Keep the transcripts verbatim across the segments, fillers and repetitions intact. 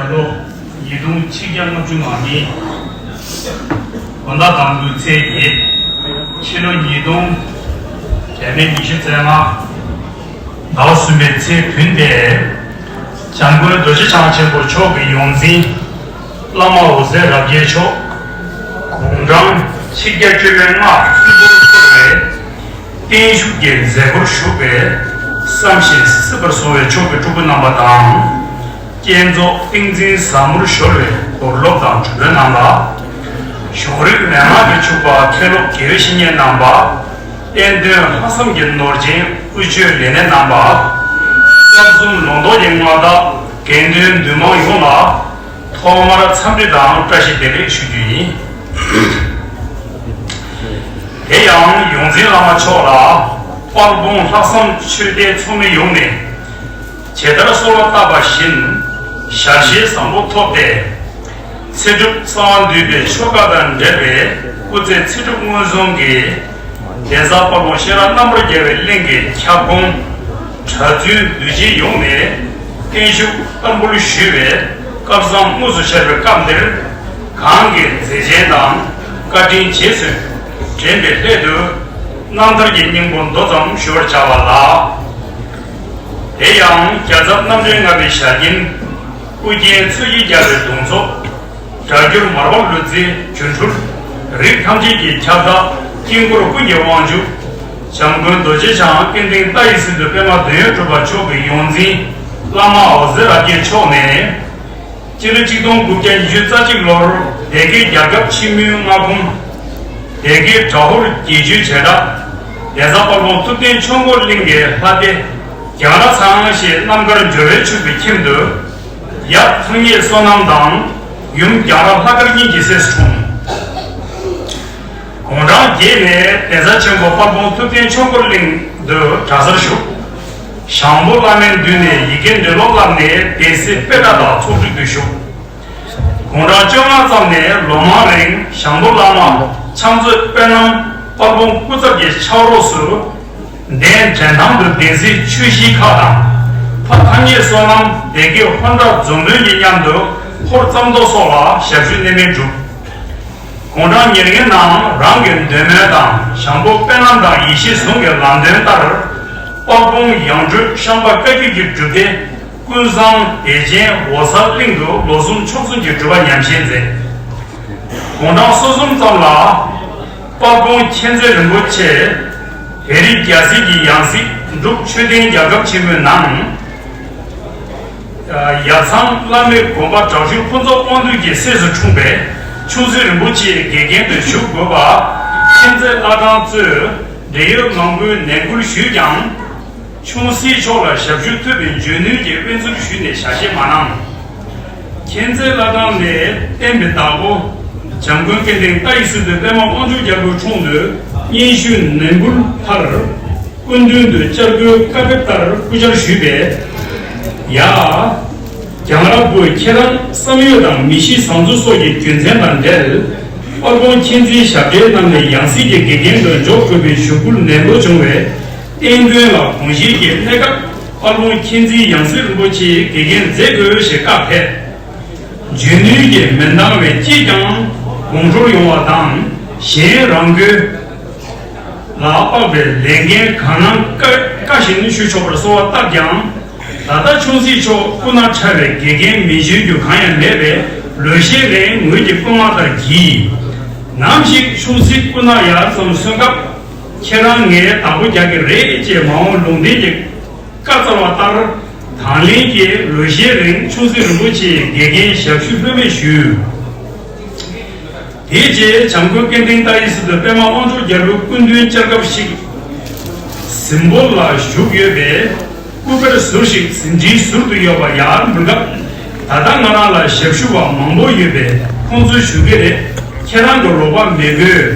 ལོ་ཉིས་སྟོང་ཆིག་བརྒྱ་ལྔ་བཅུ་ང་གཉིས། དགོང་དག་དང་པོའི་ཚེས་བརྒྱད། ཕྱི་ལོ་ཉིས་སྟོང་བརྒྱ་མེད་ཉི་ཤུ་རྩ་ལྔ། ཟླ་བ་གསུམ་པའི་ཚེས་བདུན་ཏེ། འཇམ་མགོན་རྡོ་རྗེ་འཆང་ཆེན་པོ་མཆོག་གི་ཡོངས་འཛིན་བླ་མ་འོད་ཟེར་རབ་རྒྱས་མཆོག་དགུང་གྲངས་ཆིག་བརྒྱ་བཅོ་ལྔ་སྲིད་པར་འཁོར་བའི་བརྟན་བཞུགས་ཀྱི་མཛད་སྒོར་ཞུགས་པའི་བསམ་ཞིང་སྲིད་པར་གཟུང་བའི་མཆོག་གི་སྤྲུལ་སྐུ་རྣམ་པ་དང་། བསྐྱེད་རྫོགས་ཏིང་འཛིན་ཟབ་མོར་གཞོལ་བའི་གོ་སློབ་དང་གྲུབ་དཔོན་རྣམ་པ། གཞུང་རིག་མན་ངག་གི་ཕྱུག་པ་མཁས་སློབ་དགེ་བའི་བཤེས་གཉེན་རྣམ་པ། བསྟན་དོན་ལྷག་བསམ་གྱི་ནོར་ཅན་དབུ་ཆོས་ལས་སྣེ་རྣམ་པ། སྐབས་གསུམ་ལུང་རྟོགས་ཀྱི་མངའ་བདག་དགེ་འདུན་འདུས་མང་ཡོངས་ལ། ཐོག་མར་འཚམས་འདྲི་དང་བཀྲ་ཤིས་བདེ་ལེགས་ཞུ་རྒྱུ་ཡིན། དེ་ཡང་ཡོངས་འཛིན་བླ་མ་མཆོག་ལ་དཔལ་སྤུངས་ལྷག་བསམ་ཆོས་སྡེའི་ཚོགས་མི་ཡོངས་ནས་ཇི་ལྟར་གསོལ་བ་བཏབ་པ་བཞིན། ཞལ་བཞེས་བཟང་པོ་ཐོབ་སྟེ། ཚེ་སྒྲུབ་གསང་བ་འདུས་པའི་ཆོ་ག་དང་འབྲེལ་བའི་སྐུ་ཚེ་ཚེ་སྒྲུབ་མངོན་སུམ་གྱི་གདན་ས་དཔལ་སྤུངས་གཤེན་རབ་རྣམ་པར་རྒྱལ་བའི་གླིང་གི་ཁྱབ་ཁོངས་གྲྭ་བཙུན་འདུས་སྤྱི་ཡོངས་ནས་བརྟན་བཞུགས་བསྟར་འབུལ་ཞུས་པའི་སྐབས་བཟང་དངོས་སུ་ཤར་བའི་སྐབས་འདིར། གང་གི་མཛད་ཆེན་དང་བཀའ་དྲིན་རྗེས་སུ་དྲན་པའི་སླད་དུ། རྣམ་ཐར་གྱི་སྙིང་པོ་མདོ་ཙམ་ཞུ་བར་བྱ་བ་ལགས། དེ་ཡང་རྒྱལ་ཚབ་རྣམ་འདྲེན་ལྔ་པའི་ཞལ་རྒྱུན། ཨུ་རྒྱན་ཚོགས་ཀྱི་རྒྱལ་བའི་གདུང་འཚོབ། སྒྲ་སྒྱུར་མར་པ་ལུག་རྫིའི་སྒྱུ་འཕྲུལ། རིགས་ཐམས་ཅད་ཀྱི་ཁྱབ་བདག་དཀྱིལ་འཁོར་ཀུན་གྱི་དབང་ཕྱུག། འཇམ་མགོན་རྡོ་རྗེ་འཆང་ཀུན་ལྡན་ཏཱའི་སི་ཏུ་པདྨ་དོན་ཡོད་གྲུབ་པ་མཆོག་གི་ཡོངས་འཛིན་བླ་མ་འོད་ཟེར་རབ་རྒྱས་མཆོག་ནས། སྤྱི་ལོ་ཆིག་སྟོང་དགུ་བརྒྱ་ཉི་ཤུ་རྩ་གཅིག་ལོར་སྡེ་དགེ་རྒྱལ་ཁབ་ཆེན་མོའི་མངའ་ཁོངས་སྡེ་དགེ་གྲྭ་ཧོར་རྒྱལ་ཆུའི་བྱེ་བྲག་གདན་ས་དཔལ་སྤུངས་ཐུབ་བསྟན་ཆོས་འཁོར་གླིང་གི་ལྷ་སྡེ་རྒྱང་བསྒྲགས་ཚང་ཞེས་རྣམ་དཀར་འབྱོར་བས་ཕྱུག་པའི་ཁྱིམ་དུ། ཡབ་ཐང་ཉེ་བསོད་ནམས་དང་ཡུམ་རྒྱང་བསྒྲགས་ལྷ་དཀར་གཉིས་ཀྱི་སྲས་སུ་འཁྲུངས། དགུང་གྲངས་བརྒྱད་ནས་གདན་ས་ཆེན་པོ་དཔལ་སྤུངས་ཐུབ་བསྟན་ཆོས་འཁོར་གླིང་དུ་གྲྭ་སར་ཞུགས། ཞང་པོ་བླ་མའི་མདུན་ནས་ཡི་གེ་འབྲི་ཀློག་བསླབས་ནས་སྡེ་སྲིད་དཔེ་གྲྭ་དང་ཚོགས་སྒྲིག་ཏུ་ཞུགས། དགུང་གྲངས་བཅོ་ལྔ་ཙམ་ནས་ལོ་མང་རིང་ཞང་པོ་བླ་མ་ཕྱག་མཛོད་དཔོན་ནམ་དཔལ་སྤུངས་སྐུ་ཚབ་ཀྱི་ཕྱག་རོགས་སུ། གདན་འདྲེན་ཐང་དུ་གདན་སའི་ཆོས་གཞིས་ཁག་དང་། ཕ་ཐང་ཉེ་བསོད་ནམས་སྡེ་དགེ་ཧོར་འདྲ་འཛོམས་དོན་གྱི་མཉམ་དུ་ཧོར་རྩ་མདོ་སོགས་ལ་ཞབས་ཞུ་གནད་སྨིན་བསྒྲུབས། དགུང་གྲངས་ཉེར་ལྔའི་ནང་རང་གི་འདོད་མོས་དང་ཞང་པོ་དཔོན་ནམ་དང་ཡེ་ཤེས་ཟུང་གི་ལམ་སྟོན་ལྟར། དཔལ་སྤུངས་ཡང་སྤྲུལ་ཤངས་པ་བཀའ་བརྒྱུད་ཀྱི་སྒྲུབ་སྡེ་ཀུན་བཟང་བདེ་ཆེན་འོད་གསལ་གླིང་དུ་ལོ་གསུམ་ཕྱོགས་གསུམ་གྱི་སྒྲུབ་པ་ཉམས་བཞེས་མཛད། དགུང་གྲངས་སོ་གསུམ་ཙམ་ལ། དཔལ་སྤུངས་མཁྱེན་བརྩེ་རིན་པོ་ཆེ་བོད་རིགས་རྒྱལ་སྲིད་ཀྱི་ཡང་སྲིད་འབྲུག་ཆོས་ལྡན་རྒྱལ་ཁབ་ཆེན་མོའི་ནང་། ཡབ་ཚང་བླ་མའི་དགོན་པ་དྲག་ཤུལ་ཕུན་ཚོགས་དབང་འདུས་ཀྱི་སྲས་སུ་འཁྲུངས་པས་ཆུང་སྲིད་རིན་པོ་ཆེའི་དགེ་རྒན་དུ་ཞུགས་དགོས་པ་མཁྱེན་བརྩེ་བླ་བྲང་གཙོས་འབྲེལ་ཡོད་མང་པོས་ནན་སྐུལ་ཞུས་ཀྱང་། ཆུང་སྲིད་མཆོག་ལ་ཞབས་ཞུ་ཐུབ་པའི་འཇོན་ནུས་ཀྱི་དབེན་འཚོལ་ཞུས་ནས་ཞལ་བཞེས་མ་གནང་། མཁྱེན་བརྩེ་བླ་བྲང་ནས་བསྟན་པའི་བདག་པོ་འཇམ་མགོན་སྐལ་ལྡན་ཏཱའི་སི་ཏུ་པདྨ་དབང་ཕྱུག་རྒྱལ་པོའི་དྲུང་དུ་སྙན་ཞུ་ནན་སྐུལ་མཐར། སྐུ་མདུན་དུ་བཅར་དགོས་བཀའ་ཕེབས་ལྟར་སྐུ་བཅར་ཞུས་པས། ཡ། རྒྱང་རབ་བུ་ཁྱེད་རང་བསམ་ཡས་དང་མི་ཤི་ཟངས་མཚོ་སོགས་ཀྱི་རྒྱུ་མཚན་དང་འབྲེལ། དཔལ་སྤུངས་མཁྱེན་བརྩེའི་ཞབས་གྲལ་རྣམས་ནས་ཡང་སྲིད་ཀྱི་དགེ་རྒན་དུ་འཇོག་དགོས་པའི་ཞུ་སྐུལ་ནན་པོ་བྱུང་བས། བསྟན་དོན་ལ་དགོངས་བཞེས་ཀྱི་གནས་སྐབས་དཔལ་སྤུངས་མཁྱེན་བརྩེའི་ཡང་སྲིད་རིན་པོ་ཆེའི་དགེ་རྒན་མཛད་དགོས་ཞེས་བཀའ་ཕེབས། འཇོན་ནུས་ཀྱིས་མི་འདང་བའི་ཅིས་ཀྱང་དགོངས་འཁྲོལ་ཡོང་བ་དང་གཞན་རང་འགུལ་ལ་དཔག་པའི་ལས་འགན་གང་གནང་བཀའ་བཀའ་བཞིན་ཞུ་ཆོག་པར་གསོལ་བ་བཏབ་ཀྱང་། ད་ལྟ་ཆུང་སྲིད་མཆོག་སྐུ་ན་ཕྲ་བའི་དགེ་རྒན་མི་འཇོན་རྒྱུ་གང་ཡང་མེད་པས་ལོ་ཤས་རིང་ངོས་ཀྱི་སྐུ་དམག་ལྟར་གྱིས། ནམ་ཞིག་ཆུང་སྲིད་སྐུ་ན་ཡར་ཙམ་སོན་སྐབས་ཁྱེད་རང་ངའི་བདག་པོ་རྒྱག་གི་རེད་ཅེས་མ་འོངས་ལུང་བསྟན་གྱི་བཀའ་སྩལ་བ་ལྟར། དང་ལེན་གྱིས་ལོ་ཤས་རིང་ཆུང་སྲིད་རིན་པོ་ཆེའི་དགེ་རྒན་ཞབས་ཞུ་ལྷོད་མེད་ཞུས། དེ་རྗེས་བྱམས་མགོན་སྐལ་ལྡན་ཏཱའི་སི་ཏུ་པདྨ་དབང་ཕྱུག་རྒྱལ་པོའི་སྐུ་མདུན་བཅར་སྐབས་ཤིག་གཟིམ་པོ་ལ་བཞུགས་ཡོད་པས། སྐུ་པར་ཟུར་ཞིག་ཟིན་བྲིས་ཟུར་དུ་ཡོད་པ་ཡར་འབུལ་སྐབས། ད་ལྟ་ང་རང་ལ་ཞབས་ཞུ་བ་མང་པོ་ཡོད་པས་ཁོང་ཚོས་ཞུ་གི་རེད། ཁྱེད་རང་གི་རོགས་པ་མི་དགོས།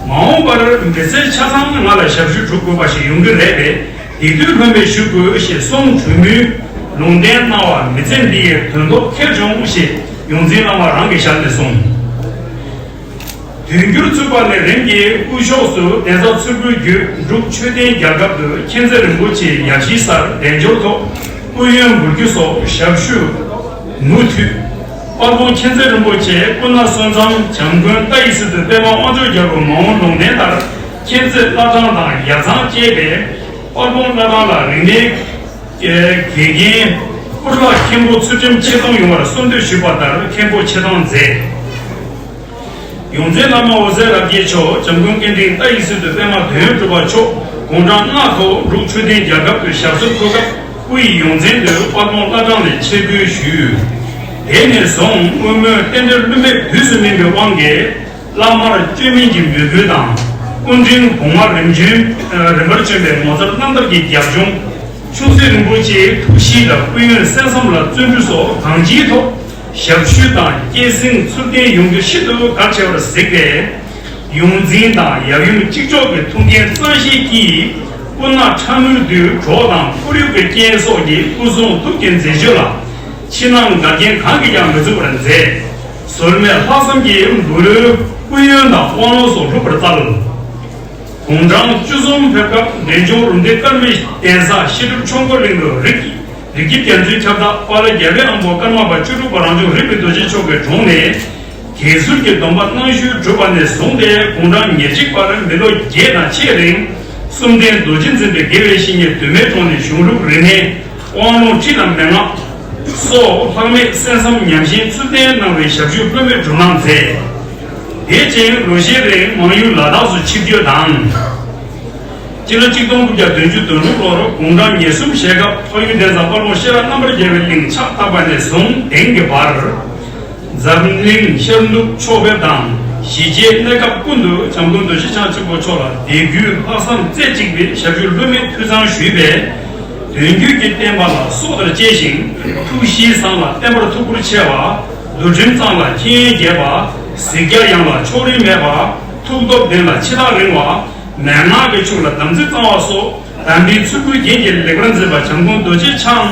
མ་འོངས་པར་མི་ཚེ་ཆ་ཚང་ང་ལ་ཞབས་ཞུ་སྒྲུབ་དགོས་པ་ཞིག་ཡོང་གི་རེད་པས། དེ་དུས་ལྷོད་མེད་ཞུ་དགོས་ཞེས་གསུང་གྲོས་མོལ་ལུང་བསྟན་གནང་བ་མི་ཚེ་འདི་ཡི་དོན་ཐོག་འཁེལ་བྱུང་ཞེས་ཡོངས་འཛིན་བླ་མ་རང་གི་ཞལ་ནས་གསུངས། དུས་འགྱུར་བཙུགས་པ་ནས་རིམ་གྱིས་དབུས་ཕྱོགས་སུ་གདན་ས་ཚུར་འབུལ་བརྒྱུད་འབྲུག་ཆོས་ལྡན་རྒྱལ་ཁབ་ཏུ་མཁྱེན་བརྩེ་རིན་པོ་ཆེའི་ཡབ་གཞིས་སར་གདན་འབྱོར་ཐོག་སྐུ་ཡོན་འབུལ་རྒྱུ་སོགས་ཞབས་ཞུ་མུ་མཐུད། དཔལ་སྤུངས་མཁྱེན་བརྩེ་རིན་པོ་ཆེ་སྐུ་ན་གསོན་མཚམས་འཇམ་མགོན་ཏཱ་ཡི་སི་ཏུ་པདྨ་དབང་ཕྱུག་རྒྱལ་པོ་མ་འོངས་ལུང་བསྟན་ལྟར་མཁྱེན་བརྩེ་བླ་བྲང་དང་ཡར་ཚང་བཅས་པའི་དཔལ་སྤུངས་བླ་བྲང་ལ་རིག་གནས་དགེ་རྒན་སྤུར་བླ་མཁན་པོ་ཚུལ་ཁྲིམས་ཆེ་མཐོང་ཡོང་བར་གསོལ་འདེབས་ཞུས་པ་ལྟར་མཁན་པོ་ཆེ་མཐོང་མཛད། ཡོངས་འཛིན་བླ་མ་འོད་ཟེར་རབ་རྒྱས་མཆོག་འཇམ་མགོན་སྐལ་ཕྲེང་ཏཱ་ཡི་སི་ཏུ་པདྨ་དོན་གྲུབ་པ་མཆོག་དགུང་གྲངས་ལྔ་ཐོག་འབྲུག་ཆོས་ལྡན་རྒྱལ་ཁབ་ཏུ་ཞབས་སོར་འཁོད་སྐབས་སྐུ་ཡི་ཡོངས་འཛིན་དུ་དཔལ་སྤུངས་བླ་བྲང་ནས་ཆིབས་བསྒྱུར་ཞུས། དེ་ནས་བཟུང་བསྔོ་སྨོན་རྟེན་འབྲེལ་བསླུ་མེད་དུས་སུ་སྨིན་པའི་དབང་གིས་བླ་མར་བཅོས་མིན་གྱི་མོས་གུས་དང་། སྐུ་ཕྲེང་གོང་མ་རིམ་བྱོན་རིམ་པར་བྱོན་པའི་ངོ་མཚར་རྣམ་ཐར་གྱི་རྒྱབ་ལྗོངས། ཆུང་སྲིད་རིན་པོ་ཆེའི་ཐུགས་གཤིས་དང་སྐུ་ཡོན་གསན་བསམ་ལ་བརྩོན་འགྲུས་སོགས་གང་ཅིའི་ཐོག་ཞབས་ཞུ་དང་སྐྱེད་སྲིང་ཚུལ་ལྡན་ཡོང་རྒྱུ་ཤིན་ཏུ་གལ་ཆེ་བར་གཟིགས་པས། ཡོངས་འཛིན་དང་ཡབ་ཡུམ་གཅིག་ལྕོགས་ཀྱི་ཐུགས་འགན་གཙང་བཞེས་ཀྱིས་སྐུ་ན་ཕྲ་མོའི་དུས་གྲོགས་དང་ཁོར་ཡུག་གི་རྐྱེན་སོགས་ཀྱིས་སྐུ་གསུང་ཐུགས་ཀྱི་མཛད་སྤྱོད་ལ་ཕྱི་ནང་འགལ་རྐྱེན་གང་གིས་ཀྱང་མི་ཚུགས་པར་མཛད། ཟོལ་མེད་ལྷག་བསམ་གྱིས་འབུལ་ལོའི་སྐུ་ཡོན་དང་དབང་ལུང་སོགས་སྒྲུབ་པར་སྩལ། དགུང་གྲངས་བཅུ་གསུམ་ཕེབས་སྐབས་འབྲས་ལྗོངས་རུམ་བཏེག་དཀར་མེ་གདན་ས་བཤད་སྒྲུབ་ཆོས་འཁོར་གླིང་དུ་རིགས་རིགས་ཀྱི་རྒྱ་མཚོའི་ཁྱབ་བདག་དཔལ་རྒྱལ་བའི་དབང་པོ་ཀརྨ་པ་བཅུ་དྲུག་པ་རང་བྱུང་རིག་པའི་རྡོ་རྗེ་མཆོག་གི་དྲུང་ནས་དགེ་ཟུར་གྱི་སྡོམ་པ་གནང་ཞུས་གྲུབ་པ་ནས་བཟུང་སྟེ་དགུང་གྲངས་ཉེར་གཅིག་པར་མི་ལོ་བརྒྱད་དང་ཕྱེད་རིང་གསུམ་ལྡན་རྡོ་རྗེ་འཛིན་པའི་དགེ་བའི་བཤེས་གཉེན་དུ་མའི་དྲུང་ནས་གཞུང་ལུགས་རིག་གནས། དབང་ལུང་ཁྲིད་དང་མན་ངག་སོགས་ལྷག་མེད་གསན་བསམ་ཉམས་ཞེན་ཚུལ་ལྡན་གནང་བའི་ཞབས་ཞུ་བསླུ་མེད་སྒྲུབ་གནང་མཛད། དེ་རྗེས་ལོ་ཤས་རིང་མང་ཡུལ་ལ་དྭགས་སུ་ཆིབས་བསྒྱུར་དང་། སྤྱི་ལོ་གཅིག་སྟོང་དགུ་བརྒྱ་བདུན་ཅུ་དོན་དྲུག་ལོར་དགུང་གྲངས་ཉེར་གསུམ་བཞེས་སྐབས་འཕགས་ཡུལ་གདན་ས་དཔལ་སྤུངས་ཤེས་རབ་རྣམ་པར་རྒྱལ་བའི་གླིང་ཕྱག་བཏབ་པ་ནས་བཟུང་དེང་གི་བར། འཛམ་གླིང་ཤར་ནུབ་ཕྱོགས་ཕེབས་དང་གཞིས་བྱེས་གནས་སྐབས་ཀུན་ཏུ་འཇམ་མགོན་རྡོ་རྗེ་འཆང་ཆེན་པོ་མཆོག་ལ་དད་གུས་ལྷག་བསམ་རྩེ་གཅིག་པའི་ཞབས་ཞུ་བསླུ་མེད་མཐུས་ཚང་ཞུས་པས། དོན་བརྒྱུད་ཀྱི་བསྟན་པ་ལ་སྲོག་ལྟར་གཅེས་ཤིང་། ཐུགས་གཤིས་བཟང་ལ་བསྟན་པར་ཐུགས་ཁུར་ཆེ་བ། འདུལ་ཁྲིམས་གཙང་ལ་མཁྱེན་ཡོན་རྒྱས་པ། གཟིགས་རྒྱ་ཡངས་ལ་ཕྱོགས་རིས་མེད་པ། ཐུགས་སྟོབས་ལྡན་ལ་ཕྱི་ཐག་རིང་བ། མན་ངག་གི་ཕྱོགས་ལ་དམ་ཚིག་གཙང་བ་སོགས། དམ་པའི་ཚུལ་དགུའི་རྒྱན་གྱིས་ལེགས་པར་མཛེས་པ་འཇམ་མགོན་རྡོ་རྗེ་འཆང་།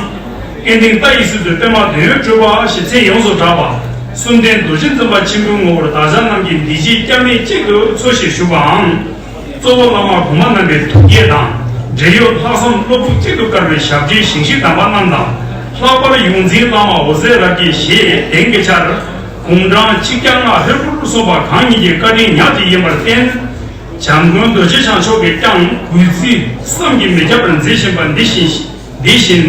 སྐལ་ལྡན་ཏཱ་ཡི་སི་ཏུ་པདྨ་དོན་གྲུབ་པ་ཞེས་མཚན་ཡོངས་སུ་གྲགས་པ། གསུམ་ལྡན་རྡོ་རྗེ་འཛིན་པ་ཆེན་པོའི་ངོ་བོར་བདག་ཅག་རྣམས་ཀྱིས་འདི་ཕྱིའི་སྐྱབས་གནས་གཅིག་ཏུ་འཚོ་ཞེས་ཞུ་བའམ། གཙོ་བོ་བླ་མ་གོང་མ་རྣམ་པའི་ཐུགས་བསྐྱེད་དང་། འབྲེལ་ཡོད་ལྷག་བསམ་བློ་ཕུགས་གཅིག་ཏུ་དཀར་བའི་ཞབས་རྗེས་ཞིང་གཤེགས་དམ་པ་རྣམས་དང་། ལྷག་པར་ཡོངས་འཛིན་བླ་མ་འོད་ཟེར་རབ་རྒྱས་ཞེས་དེང་གི་ཆར་དགུང་གྲངས་ཆིག་བརྒྱ་ལྔ་ཧྲིལ་པོར་སོན་པ་གང་ཉིད་ཀྱི་བཀའ་དྲིན་ཉག་གཅིག་ཡིན་པར་བརྟེན། འཇམ་མགོན་རྡོ་རྗེ་འཆང་མཆོག་གིས་ཀྱང་གུས་བརྩི་བསམ་གྱིས་མི་ཁྱབ་པར་མཛད་བཞིན་པ་འདི་བཞིན་འདི་བཞིན་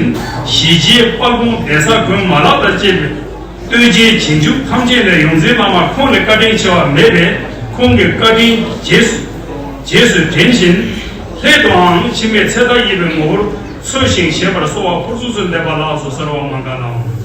གཞིས་བྱེས་དཔལ་སྤུངས་གདན་ས་དགོན་མ་ལག་དང་བཅས་པའི་སྟོད་ཆེན་བྱང་ཆུབ་ཐམས་ཅད་ནས་ཡོངས་འཛིན་བླ་མ་ཁོང་ལས་བཀའ་དྲིན་ཆེ་བ་མེད་པས། ཁོང་གི་བཀའ་དྲིན་རྗེས་སུ་རྗེས་སུ་དྲན་བཞིན། སླད་དུའང་འཆི་མེད་ཚེ་བདག་ཡིད་བཞིན་ངོ་བོར་འཚོ་ཞིང་གཞེས་པར་གསོལ་བ་ཕུར་ཚུགས་སུ་འདེབས་པ་ལགས་སོ། གསོལ་བ་སྨོན་ལམ།